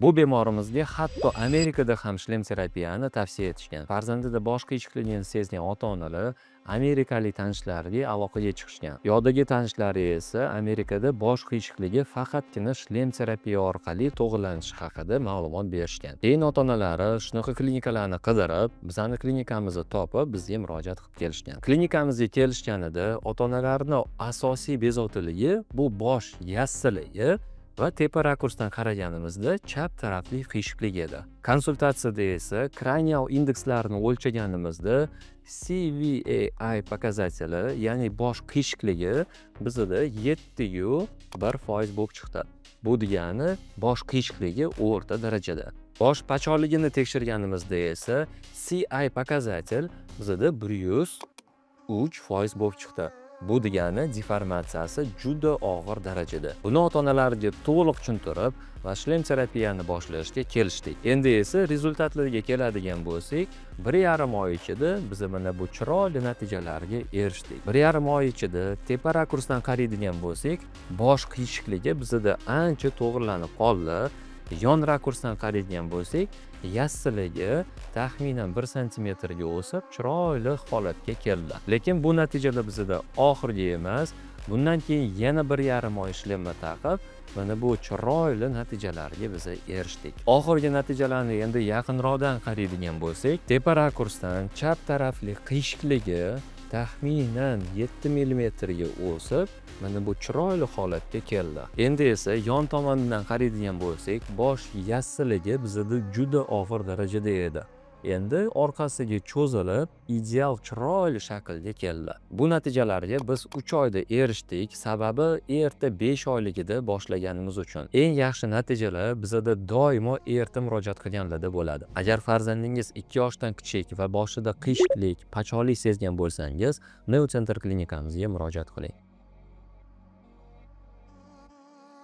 Bu bemorimizga hatto Amerikada ham шлем terapiyani tavsiya etishgan. Farzandida bosh qiyshiqligini sezgan ota-onalar amerikalik tanishlariga aloqaga chiqishgan. Yodagi tanishlari esa Amerikada bosh qiyshiqligi faqatgina шлем terapiya orqali to'g'rilanishi haqida ma'lumot berishgan. Keyin ota-onalari shunaqa klinikalarni qidirib, bizani klinikamizni topib, bizga murojaat qilib kelishgan. Klinikamizga kelishganida ota-onalarni asosiy bezovtaligi bu bosh yassiligi va tepa rakursdan qaraganimizda chap tarafli qiyshiqlik edi. Konsultatsiyada esa kranial indekslarni o'lchaganimizda CVAI показатели, ya'ni bosh qiyshiqligi bizada 7,1% bo'lib chiqdi. Bu degani bosh qiyshiqligi o'rta darajada. Bosh pachonligini tekshirganimizda esa CI показатель bizada 103% bo'lib chiqdi. Bu degani deformatsiyasi juda og'ir darajada. Buni ota-onalarga to'liq tushuntirib va шлем terapiyani boshlashga kelishdik. Endi esa результат larga keladigan bo'lsak, 1,5 oy ichida biz mana bu chiroyli natijalarga erishdik. 1,5 oy ichida tepa rakursdan qaraydigan bo'lsak, bosh qiyshiqligi bizada ancha to'g'rilanib qoldi. Yon rakursdan qaraydigan bo'lsak, yassiligi taxminan 1 santimetrga o'sib, chiroyli holatga keldi. Lekin bu natijalar bizada oxirgi emas. Bundan keyin yana 1,5 oy шлем ni taqib, mana bu chiroyli natijalarga biz erishdik. Oxirgi natijalarni endi yaqinroqdan qaraydigan bo'lsak, tepa rakursdan chap tarafli qiyshiqligi taxminan 7 millimetrga o'sib, mana bu chiroyli holatga keldi. Endi esa yon tomonidan qaraydigan bo'lsak, bosh yassiligi bizada juda og'ir darajada edi. Endi orqasiga cho'zilib, ideal chiroyli shaklga keldi. Bu natijalarga biz 3 oyda erishdik, sababi erta 5 oyligida boshlaganimiz uchun. Eng yaxshi natijalar bizada doimo erta murojaat qilganlarda bo'ladi. Agar farzandingiz 2 yoshdan kichik va boshida qiyshiqlik, pachonlik sezgan bo'lsangiz, Neo Center klinikamizga murojaat qiling.